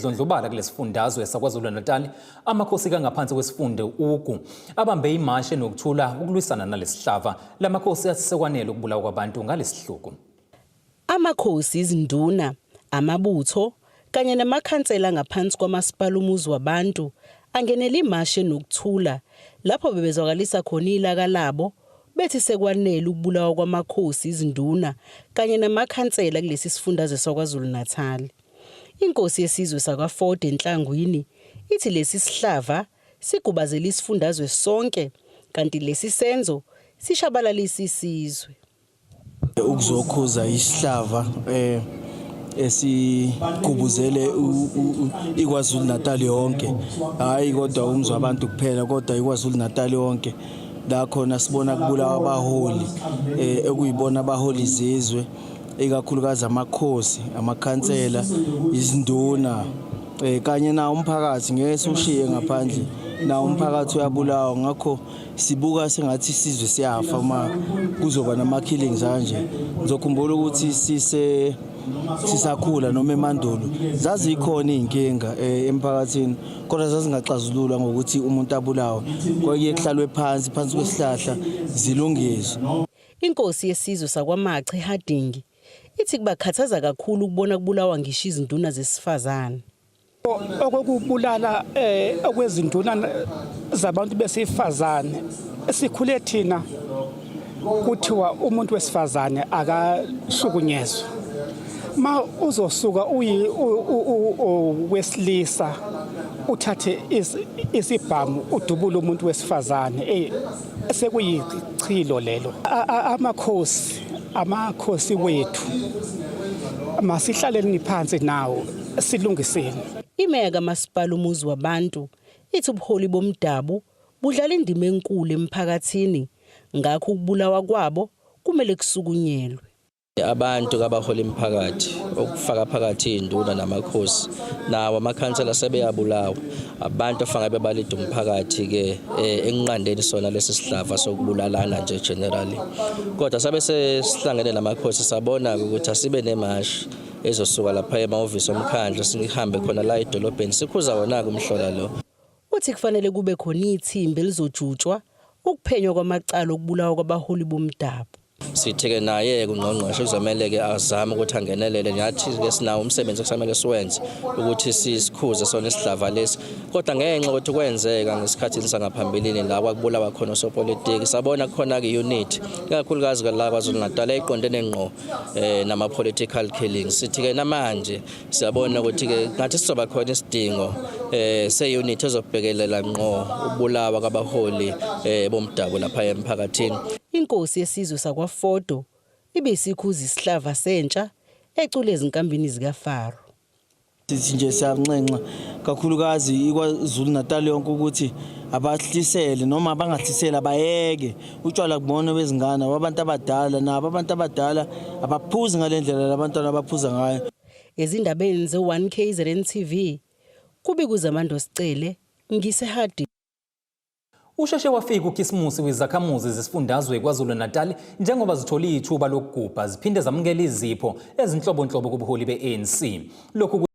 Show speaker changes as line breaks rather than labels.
edlondlobala kulesifundazwe saKwaZulu-Natal, amakhosi kangaphansi kwesifunda Ugu abambe imashi enokuthula ukulwisana nalesihlava. Lamakhosi athi sekwanele ukubulawa kwabantu ngalesihluku.
Amakhosi, izinduna, amabutho kanye namakhansela ngaphansi kwaMasipala Umuziwabantu angenele imashi enokuthula lapho bebezwakalisa khona ilaka labo bethi sekwanele ukubulawa kwamakhosi, izinduna kanye namakhansela kulesi sifundazwe saKwaZulu-Natal. Inkosi yesizwe sakwaFord eNhlangwini ithi lesi sihlava sigubazela isifundazwe sonke kanti lesi senzo sishabalalisa isizwe.
Ukuzokhuza isihlava esigubuzele iKwaZulu Natal yonke, hhayi kodwa umzwa abantu kuphela kodwa iKwaZulu Natal yonke, la khona sibona kubulawa abaholi ekuyibona abaholi izizwe, ikakhulukazi amakhosi, amakhansela, izinduna kanye nawo umphakathi. Ngeke siwushiye ngaphandle, nawo umphakathi uyabulawa. Ngakho sibuka sengathi isizwe siyafa uma kuzoba nama-killings kanje. Ngizokhumbula ukuthi sisakhula noma emandulo zazikhona iy'nkinga emphakathini, kodwa zazingaxazululwa ngokuthi umuntu abulawe. Kwakuye kuhlalwe phansi phansi kwesihlahla zilungiswe.
Inkosi yesizwe sakwaMachi eHarding ithi kubakhathaza kakhulu ukubona kubulawa ngisho izinduna zesifazane.
Okokubulala okwezinduna zabantu besifazane, sikhule thina kuthiwa umuntu wesifazane akahlukunyezwa. Ma uzosuka uyi wesilisa uthathe isibhamu udubule umuntu wesifazane, sekuyichilo lelo. Amakhosi wethu masihlaleni phansi nawo silungiseni.
Imeya kaMasipala Umuziwabantu ithi ubuholi bomdabu budlala indima enkulu emphakathini, ngakho ukubulawa kwabo kumele kusukunyelwe.
Abantu kabahola imiphakathi, okufaka phakathi iy'nduna namakhosi, nawo amakhansela sebeyabulawa. Abantu afanele bebalide umphakathi-ke ekunqandeni sona lesi sihlava sokubulalana nje generally. Kodwa sabe sesihlangene namakhosi sabona-ke ukuthi asibe nemashi ezosuka lapha emahhovisi omkhandlu sihambe khona la edolobheni sikhuza wona-ke umhlola lo.
Uthi kufanele kube khona ithimba elizojutshwa ukuphenywa kwamacala okubulawa kwabaholi bomdabu.
Sithi-ke naye-ke ungqongqoshe kuzomele-ke azame ukuthi angenelele. Nathi-ke sinawo umsebenzi okusamele siwenze ukuthi sisikhuze sona isihlava lesi. Kodwa ngenxa yokuthi kwenzeka ngesikhathini sangaphambilini la kwakubulawa khona osopolitiki, sabona kukhona-ke i-unit, ikakhulukazi-ke la KwaZulu-Natal eyiqondene ngqo nama-political killings. Sithi-ke namanje siyabona ukuthi-ke ngathi sizoba khona isidingo se-unit ezobhekelela ngqo ukubulawa kwabaholi bomdabu lapha emphakathini.
Inkosi yesizwe sakwaFodo ibe isikhuza isihlava sentsha ecula ezinkambini zikaFaro.
Sithi nje siyanxenxa kakhulukazi iKwaZulu Natal yonke ukuthi abahlisele noma abangahliseli abayeke utshwala kubona bezingane abantu abadala, nabo abantu abadala abaphuzi ngale ndlela labantwana abaphuza ngayo.
Ezindabeni ze-1 KZN TV, kubika uZamando Sicele, ngiseHarding.
Usheshe wafika uKhisimusi wizakhamuzi zesifundazwe KwaZulu-Natal njengoba zithole ithuba lokugubha ziphinde zamukela izipho ezinhlobonhlobo kubuholi be-ANC. Lokhu